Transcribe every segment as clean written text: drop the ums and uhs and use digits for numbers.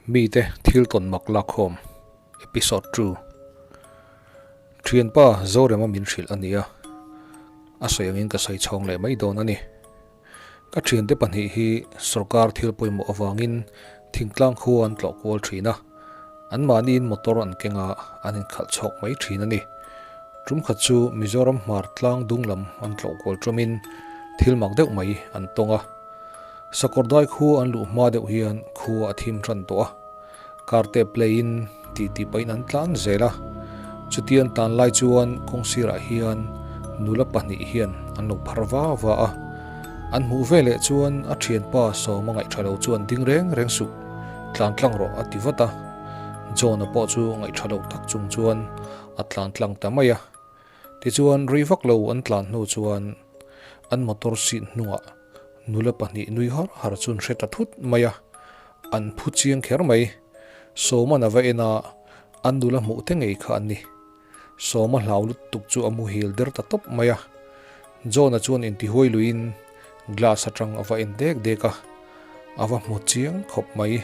Mite thil tawn mak lakkhawm Episode 2 Thianpa Zorema min hrilh a nia, a sawi angin ka sawi chhawng leh mai dawn a ni. Ka thiante pahnih hi sorkar thil pawimawh avangin thingtlang khua an tlawh kual thin a, anmahniin motor an keng a, an inkhalh chhawk mai thin a ni. Tum khat chu Mizoram hmar tlang dung lam an tlawh kual tumin thil mak deuh mai an tawng a. Sakawr dai khu an luh hma deuh hian khua a thim tan tawh a, karte play in ti ti pahin an tlan zel a. Chuti an tlan lai chuan kawng sirah hian nula pahnih hian an lo phar va va a. An hmuh ve leh chuan a thianpa sawm a ngaihtha lo chuan ding reng reng suh, tlan tlang rawh a ti vat a. John-a pawh chu ngaihtha lo tak chung chuan a tlan tlang ta mai a. Tichuan rei vak lo an tlan hnu chuan an motor seat hnungah nula pahnih nui har har chu an hre ta thut mai a, an phu chiang kher mai. Sawman a va en a, an nula hmuh te ngei kha an ni. Sawma hlau lutuk chu a muhil der ta tawp mai a. John-a chuan intihuai luiin glass atang a va en dek dek a, a va hmu chiang khawp mai.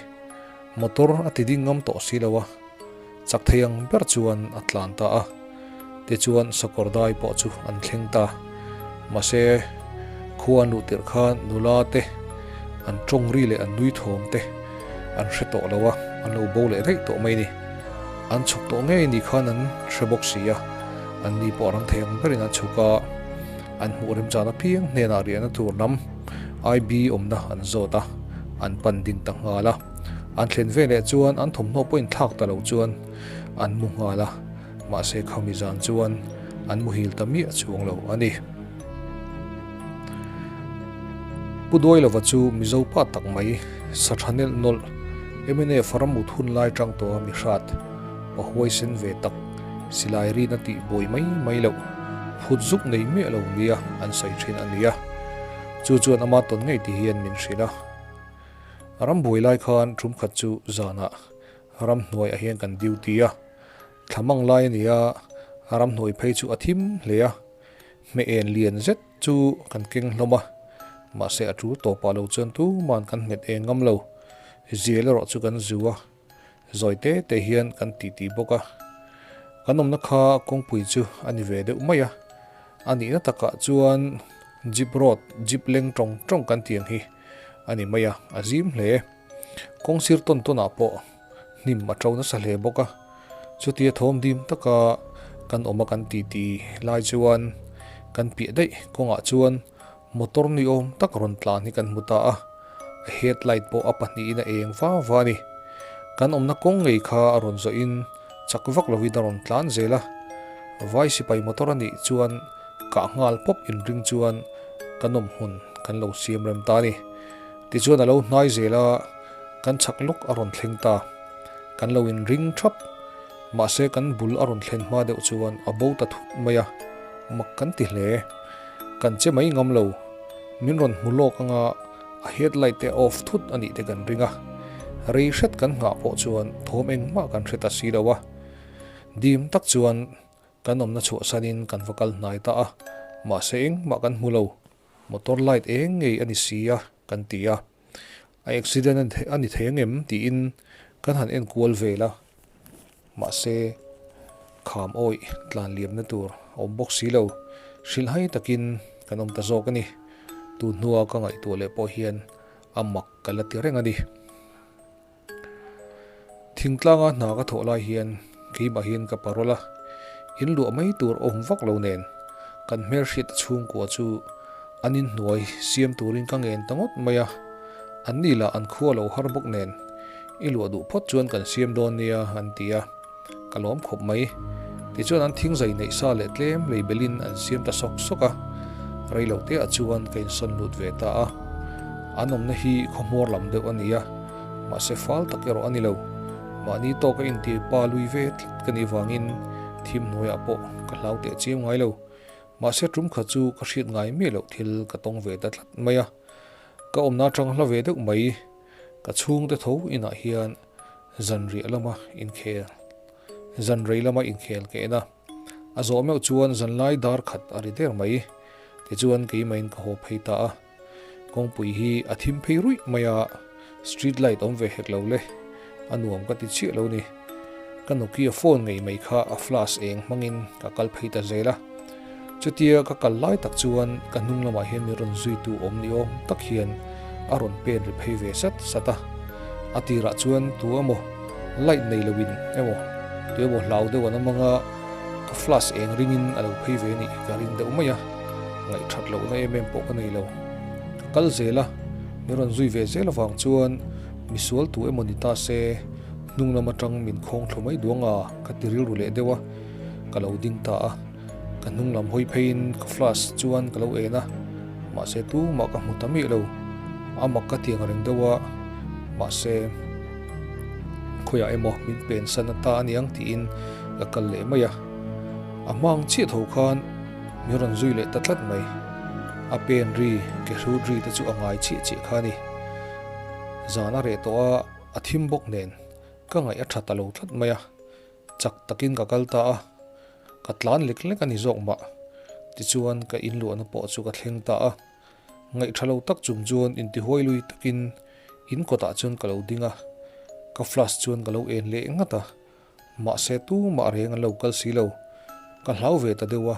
Motor a ti ding ngam tawh si lo a. Chak thei ang ber chuan a tlan ta a, tichuan sakawr dai pawh chu an thleng ta. Mahse, khua an luh tirh khan nula te an tawng ri leh an nui thawm te an hre tawh lo a, an lo bo leh daih tawh mai a ni. An chhuk tawh ngei ni khan an hre bawk si a, an ni pawh rang thei ang berin an chhuk a, an hmuh remchan apiang hnenah riahna tur lam IB awmna an zawt a, an pan ding ta nghal a. An thlen veleh chuan an thawmhnaw pawh inthlak ta lo chuan an mu nghal a, mahse khami zan chuan an muhil ta miah chuang lo a ni. Pu Duailova chu Mizo pa tak mai, sa tha nelh nawlh, mnf ramut hun lai tang tawha mi hrat, pa huaisen ve tak, silai rin a tih buai mai mai loh, phut zuk nei miah lo nia an sawi thin a ni a. Chu chuan ama tawn ngei ti hian min hrilh a. Ram buai lai khan tum khat chu zanah ramhnuaiah hian kan duty a, thlamang lai a ni a, ramhnuai phei chu a thim hle a, hmeh en lian zet chu kan keng hlawm a, mahse a tul tawpah lo chuan tuman kan hmet eng ngam lo, zial erawh chu kan zu a, zawi te te hian kan titi bawk a, kan awmna kha kawngpui chu a ni ve deuh mai a, a nihna takah chuan jeep road, jeep leng tawng tawng kan tih ang hi. a ni mai a, a zim hle. Kawng sir tawn tawnah pawh hnim a to nasa hle bawk a, chutia thawm dim taka kan awm a kan titi lai chuan kan piah daih kawngah chuan motor ni awm tak rawn tlan hi kan hmu ta a, a headlight pawh a pahnihin a eng va va a ni. Kan awmna kawng ngei kha a rawn zawhin chak vak lovin a rawn tlan zel a, vai sipai motor a nih chuan kah nghal pawp inring chuan kan awm hun kan lo siam rem ta a ni. Tichuan a lo hnai zel a, kan chhak lawk a rawn thleng ta. Kan lo inring thap. Mahse kan bul a rawn thlen hma deuh chuan a bo ta thut mai a, mak kan ti hle. Kan che mai ngam lo. Min rawn hmu lawk anga a headlight te off thut a nih te kan ring a. Rei hret kan nghah pawh chuan thawm engmah kan hre ta si lo a. Dim tak chuan Kan awmna chhuahsanin kan va kal hnai ta a, mahse engmah kan hmu lo. Motor light eng ngei a ni si a, kan ti a. A accident a ni thei angem tiin kan han en kual vel a, mahse kham awih tlan liamna tur a awm bawk si lo. Hrilhhai takin kan awm ta zawk a ni. Tun hnua ka ngaihtuah leh pawh hian a mak ka la ti reng a ni. Thingtlanga hna ka thawh lai hian keimah hian ka parol a, in luah mai tur awm vak lo nen kan hmelhriat chhungkua chu an inhnuai siam turin ka ngen ta ngawt mai a, an ni lah an khua lo har bawk nen i luah duh phawt chuan kan siam dawn nia an ti a, ka lawm khawp mai. Tichuan an thingzai neih sa leh tlem lei belin an siam ta sawk sawk a, reilo te ah chuan ka insawn lut ve ta a, an awmna hi khawhmuar lam deuh a ni a. Mahse fal tak erawh a ni lo. Mahni tawka intir pa lui ve tlat ka nih vangin thim hnuaiah pawh ka hlau teh chiam ngai lo. Mahse tum kha chu ka hriat ngai miah loh thil ka tawng ve ta tlat mai a. Ka awmna atang hla ve deuh mai. Ka chhungte tho inah hian zanriah lama inkhel zanrei lama inkhel ka en a. A zawh meuh chuan zanlai dar khat a ri der mai. Tichuan keimahin ka haw phei ta a. Kawngpui hi a thim phei ruih mai a, street light awm ve hek lo le. A nuam ka ti chiah lo ni. Ka Nokia phone ngei mai kha a flash eng hmangin ka kal phei ta zel a. Chutia ka kal lai tak chuan ka hnung lamah hian min rawn zuitu awm ni awm tak hian a rawn pen ri phei ve sat sat a. A tirah chuan tu emaw light nei loin emaw tu emaw hlau deuh an awm anga ka flash eng ringin a lo phei ve nih ka ring deuh mai a, ngaihthat lohna em em pawh ka nei lo. Ka kal zel a, min rawn zui ve zel avang chuan misual tu emaw ni ta se hnung lam atang min khawng thlu mai duang a ka ti rilru leh deuh a, ka lo ding ta a. Ka hnung lam hawi pheiin ka flash chuan ka lo en a, mahse tumah ka hmu ta miah lo. A mak ka tiang reng deuh a, mahse khawiah emaw min pen san a ta aniang tiin ka kal leh mai a. A hmang chiah tho khan min rawn zui leh ta tlat mai. A pen ri, ke hrut ri te chu a ngai chiah chiah kha a ni. Zan a reh tawh a, a thim bawk nen ka ngaih a tha ta lo tlat mai a. Chak takin ka kal ta a, ka tlan lek lek a ni zawk mah. Tichuan ka inluahna pawh chu ka thleng ta a, ngaihṭha lo tak chung chuan intihuai lui takin in kawtah chuan ka lo ding a, ka flash chuan ka lo en leh ngat a, mahse tumah reng an lo kal si lo, ka hlau ve ta deuh a,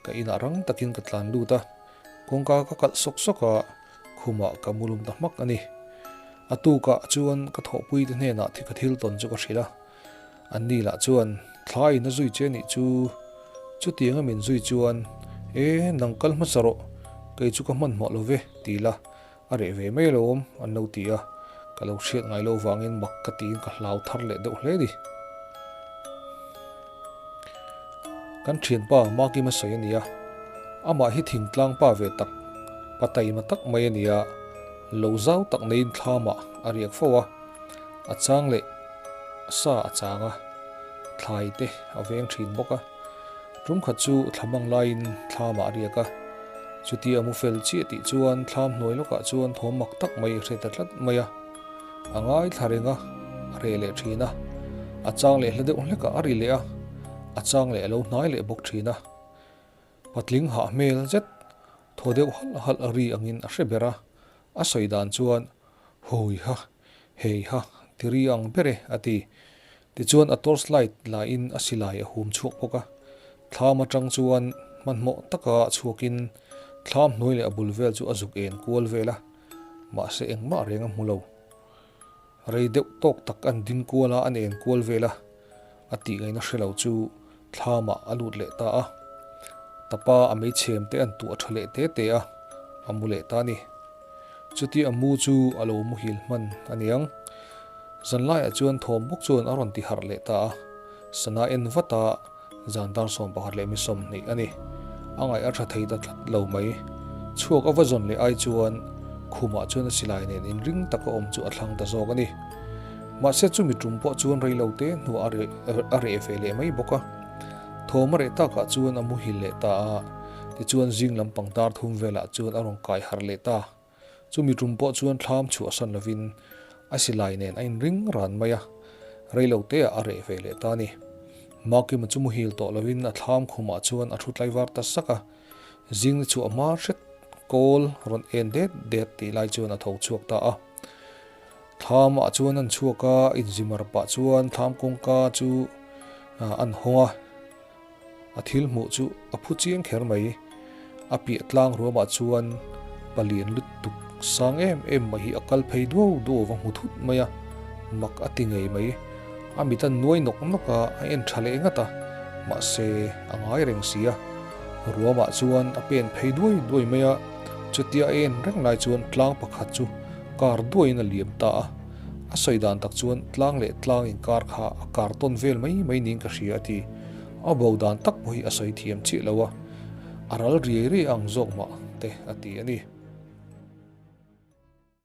ka inah rang takin ka tlan lut a, kawngka ka kalh sawk sawk a, khumah ka mu lum ta hmak a ni. A tukah chuan ka thawhpuite hnenah ka thil tawn chu ka hrilh a. Anni lah chuan, Thla in a zui che nih chu, chutianga min zui chuan, E, nang kal hmasa rawh, kei chu ka hmanhmawh lo ve, ti la, a reh ve mai alawm, an lo ti a, ka lo hriat ngai lo vangin mak ka tiin ka hlau thar leh deuh hle ni. Kan thianpa Makima sawi a ni a, amah hi thingtlang pa ve tak, pa taima tak mai a ni a, lo zau tak neiin thlamah a riak fo a, A chang leh sa a chang a, thlai te a veng thin bawk a. Tum khat chu thlamang laiin thlamah a riak a, chuti a mu fel chiah tih chuan thlam hnuai lawkah chuan thawm mak tak mai a hre ta tlat mai a. A ngaithla reng a, a reh leh thin a, a chang leh hla deuh hlekah a ri leh a, a chang leh a lo hnai leh bawk thin a. Patling hah hmel zet thaw deuh halh halh a ri angin a hre ber a, a sawi dan chuan Hawi ha, hei ha, ti ri ang ber e, a ti. Tichuan a torch light lahin a silai a hum chhuak bawk a. Thlam atang chuan hmanhmawh taka chhuakin thlam hnuai leh a bul vel chu a zuk en kual vel a, mahse engmah reng a hmu lo. Rei deuh tawk tak an ding kual a, an en kual vel a, a tih ngaihna hre lo chu thlamah a lut leh ta a. Tapa a meichhem te an tuah tha leh te te a, a mu leh ta a ni. Chuti a mu chu a lo muhil hman a niang. Zanlaiah chuan thawm bawk chuan a rawn ti harh leh ta a, sana en vat a, Zan dar 11 leh mi 20 a ni. A ngaih a tha thei ta tlat lo mai. Chhuak a va zawn leh ai chuan khumah chuan a silai nen inring taka awm chu a thlang ta zawk a ni. Mahse chumi tum pawh chuan rei lo te hnuah a reh a reh ve leh mai bawk a. Thawm a reh takah chuan a muhil leh ta a, tichuan zing lampang dar thum velah chuan a rawn kai harh leh ta. Chumi tum pawh chuan thlam chhuahsan lovin a silai nen a inring ran mai a, reilo teah a reh ve leh ta a ni. Makima chu muhil tawh lovin a thlam khumah chuan a thu tlaivar ta sak a, zing ni chhuah hma hret kawl rawn en det det tih lai chuan a tho chhuak ta a. Thlamah chuan an chhuak a, inzimar pah chuan thlam kawngka chu an hawng a. A thil hmuh chu a phu chiang kher mai. A piah tlang ruamah chuan palian lutuk sang em em mai hi a kal phei duau duau va hmu thut mai a, mak a ti ngei mai. A mit a nuai nawk nawk a, a en tha leh ngat a, mahse a ngai reng si a. Ruamah chuan a pen phei duai duai mai a, chutia a en reng lai chuan tlang pakhat chu kar duaiin a liam ta a. A sawi dan tak chuan tlang leh tlang inkar kha a kar tawn vel mai mai niin ka hria a ti. A bo dan tak pawh hi a sawi thiam chiah lo a, a ral riai riai ang zawk mah te a ti a ni.